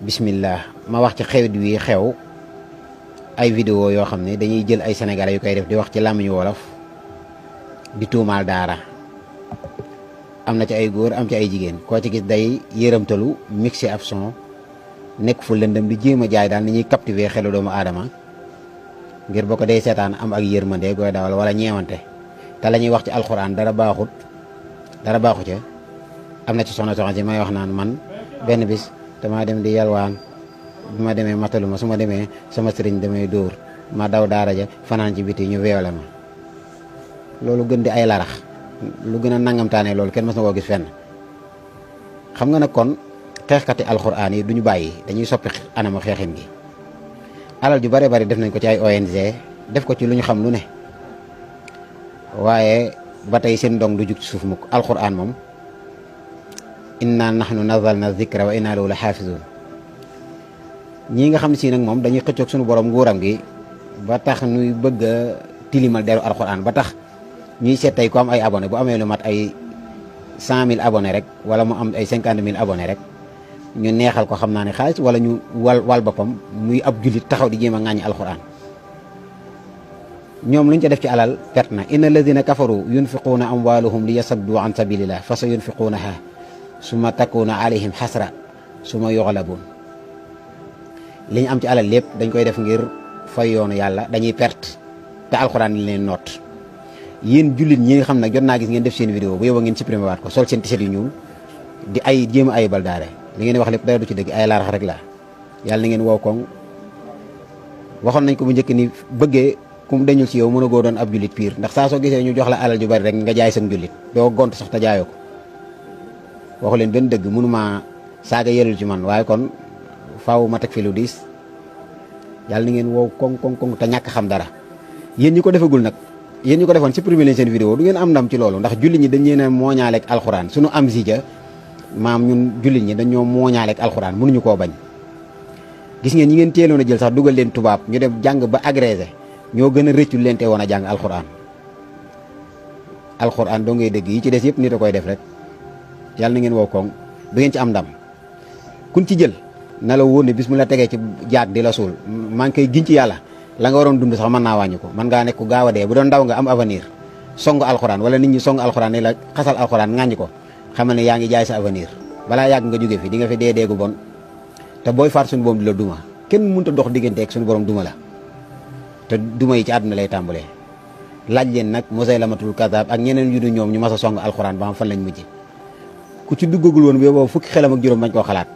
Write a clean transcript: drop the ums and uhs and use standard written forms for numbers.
bismillah ma wax ci xewit wi xew ay vidéo yoo xam ne dañuy jël ay sénégalais yu koy def di wax ci làmmiñu wolof di tuumaal daara am na ci ay góor am ci ay jigéen koo ci gis day yërëmtalu mixé ab son nekk fu lëndëm di jéem a jaay daal ni ñuy captiver xelu doomu aadama ngir boo ko dee seetaan am ak yërmande gooy dawal wala ñeewante te la ñuy wax ci alxuraan dara baaxu ca am na ci soxna si may wax naan man benn bis dama dem di yalwaan bi ma demee mataluma su ma demee sama sëriñ damay dóor ma daw daara ja fanaan ci biti ñu weewle ma loolu gën di ay larax lu gën a nangamtaane loolu kenn mës na koo gis fenn xam nga nag kon xeexkati alxuraan yi duñu bàyyi dañuy soppi anamu xeexin gi alal ju bare bari def nañ ko ci ay ONG def ko ci lu ñu xam lu ne waaye ba tey seen ndong du jug ci suuf mukk alxuraan moom inna nahnu nazalna zikra wa inna lahu la xaafizun ñii nga xam si nag moom dañuy xëccoog suñu borom nguuram gi ba tax ñuy bëgg a tilimal deru alxuraan ba tax ñuy seet tey ku am ay abonné bu amee lu mat ay 100 000 abonné rek wala mu am ay 50 000 abonné rek ñu neexal ko xam naa ne xaalis wala ñu wal boppam muy ab jullit taxaw di jéem a ŋàññi alxuraan ñoom luñ ca def ci alal perte na inna alladina kafaru yunfiquuna amwaalahum li yasaddu an sabilillah fa sa yunfiquunaha summa takuna alayhim xasra summa yuxlabuun li ñu am ci alal lépp dañ koy def ngir fay yoonu yàlla dañuy perte te alxuraan li leen noot yéen jullit ñi nga xam nag jot naa gis ngeen def seen vidéo bu yóbbu ngeen supprimé waat ko sol seen tiset yu ñuul di ay jéem a ayibal daare li ngeen wax lépp dara du ci dëgg ay laarax rek la yàlla na ngeen wow koŋ waxoon nañ ko bu njëkk ni bëggee ku mu dañul ci yow mën a goo doon ab jullit piir ndax saa soo gisee ñu jox la alal ju bari rek nga jaay sa jullit doo gont sax te jaayoo ko waxu leen benn dëgg mënuma saaga yelul ci man waaye kon faaw ma teg fi lu diis yàlla na ngeen wow koŋ te ñàkk xam dara yéen ñi ko defagul nag yéen ñi ko defoon supprimer leen seen vidéo du ngeen am ndam ci loolu ndax jullit ñi dañ leen a mooñaaleeg alxuraan suñu am zija maam ñun jullit ñi dañoo mooñaaleeg alxuraan mënuñu koo bañ gis ngeen ñi ngeen teeloon a jël sax dugal leen tubaab ñu dem jàng ba agrégé ñoo gën a rëccul leen te woon a jàng alxuraan doo ngay dëgg yi ci des yëpp nit a koy def rek yàlla na ngeen wow koŋ du ngeen ci am ndam kun ci jël na la wóor ne bis mu la tegee ci jaag di la suul maa ngi koy giñ ci yàlla la nga waroon dund sax mën naa wàññi ko mën ngaa nekk ku gaaw a dee bu doon ndaw nga am avenir song alxuraan wala nit ñi song alxuraan ne la xasal alxuraan ŋàññi ko xamal ne yaa ngi jaay sa avenir balaa yàgg nga jóge fi di nga fi dee deegu bon te booy faat suñu borom di la duma kenn mënut a dox diggante ak suñu borom duma la te duma yi ci àdduna lay tàmbalee laaj leen nag Musaylamatul Kazaab ak ñeneen yu du ñoom ñu mas a song alxuraan ba xam fan lañ mujj ku ci duggagul woon bi boobu fukki xelam ak juróom bañ koo xalaat